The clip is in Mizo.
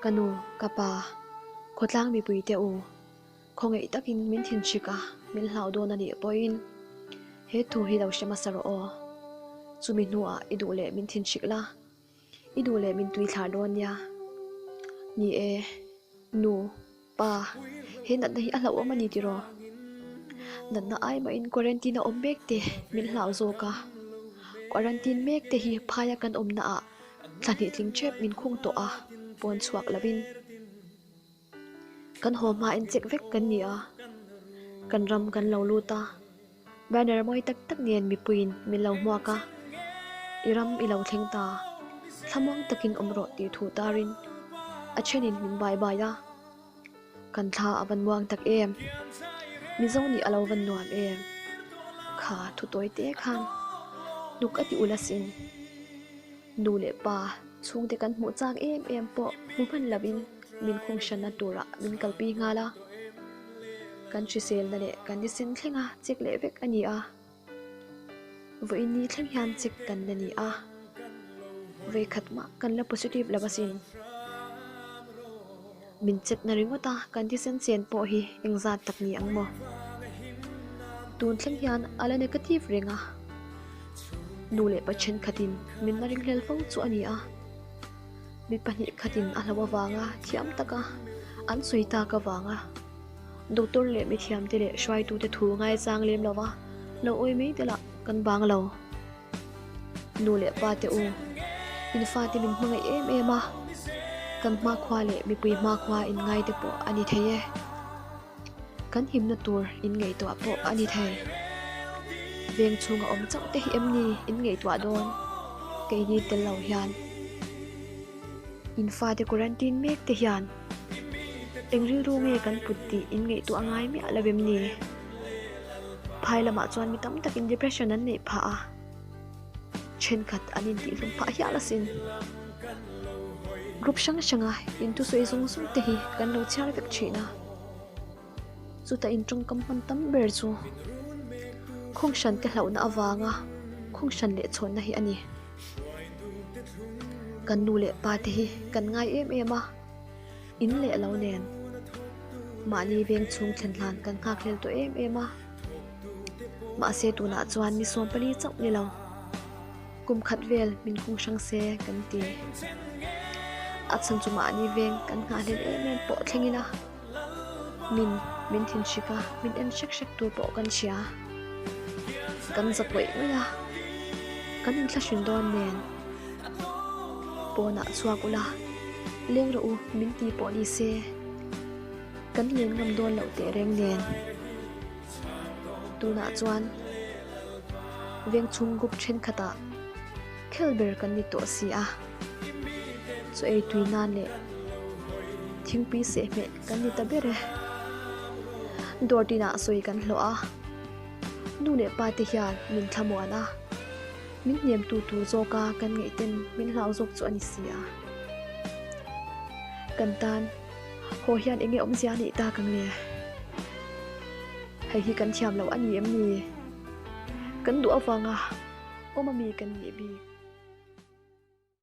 Ka nu, ka pa, khawtlang mipui te u, khawngaih takin min thinhrik a, min hlau dawn a nih pawhin he thu hi lo hre hmasa rawh aw. Chumi hnuah i duh leh min thinhrik la, i duh leh min tui thlar dawn nia. Ni e, nu, pa, he natna hi a hlauhawm a ni tiraw? Natna ai mahin quarantine a awm mek te min hlau zawk a, quarantine mek te hi phaia kan awmna ah Thla hnih tling ṭhep min khung tawh a, pawn chhuak lovin kan haw hma en check vek kan ni a, kan ram kan lo lut a, banner mawi tak tak nen mipuiin min lo hmuak a, i ram i lo thleng ta, thlamuang takin awm rawh tih thu tarin a ṭhenin min bai bai a. Kan thla a van muang tak em? Mizo nih a lo van nuam em? Kha thu tawi te khan hnuk a ti ulh asin. Nu leh pa chhungte kan hmuh chak em em pawh hmu hman lovin min khung hranna turah min kalpi nghal a. Kan hriselna leh kan thisen thlenga check leh vek a ni a. Vawiin ni thleng hian check kan la ni a, vawikhat mah kan la positive lo asin. Min check na ringawt a, kan thisen chen pawh hi engzat tak ni ang maw? Tun thleng hian a la negative reng a, nu leh pa thenkhatin min la ringhlel fo chu a ni a, mi pahnih khatin a hlo avanga thiam taka an sawi tak avanga. Doctor leh mithiamte leh hruaitute thu ngaichang lem lo va, lo awi mai te lah kan bang lo. Nu leh pa te u, in fate min hmangaih em em a, kan hmakhua leh mipui hmakhua in ngai te pawh a ni thei e. Kan himna tur in ngaihtuah pawh a ni thei. Veng chhunga awm chauh te hi em ni in ngaihtuah dawn? Keini tel lo hian. In fate quarantine mek te hian eng rilru nge kan put tih in ngaihtuah ngai miah lo em ni? Phai lamah chuan mi tam takin depression an neih phah a, thenkhat an intihhlum phah hial asin. Group hrang hranga inthusawi zawng zawng te hi kan lo chhiar vek thin a. Chuta in tawngkam hman tam ber chu khawng hran te hlauhna avanga khawng hran leh chhawnna hi a ni. Kan nu leh pa te hi kan ngai em em a, in leh lo nen mahni veng chhung thlen hlan kan nghak hlel tawh em em a. Mahse tunah chuan ni 14 chauh ni lo. Kum khat vel min khung hrang se kan ti. A chhan chu mahni veng kan nghah hlel em em pawh thleng ila. Min min thin hrik a, min en hrek hrek tur pawh kan hria. Kan za pawih mai a, kan inthla hrin dawn nen. Pawnah chhuak ula, leng rawh u min ti pawh ni se, kan len ngam dawn loh teh reng nen. Tunah chuan veng chhung group thenkhatah khel ber kan ni tawh si a. Chaw ei tui nan leh thingpui sehhmeh kan ni ta ber e. Dawr tinah sawi kan hlawh a, nu leh pa te hian min thlamuan a, min hnem tu tur zawka kan ngaih ten min hlau zawk chu a ni si a. Kan tan haw hian enge awmzia a nih tak ang le? Hei hi kan thiam loh a ni em ni? Kan duh avanga awm ami kan nih bik.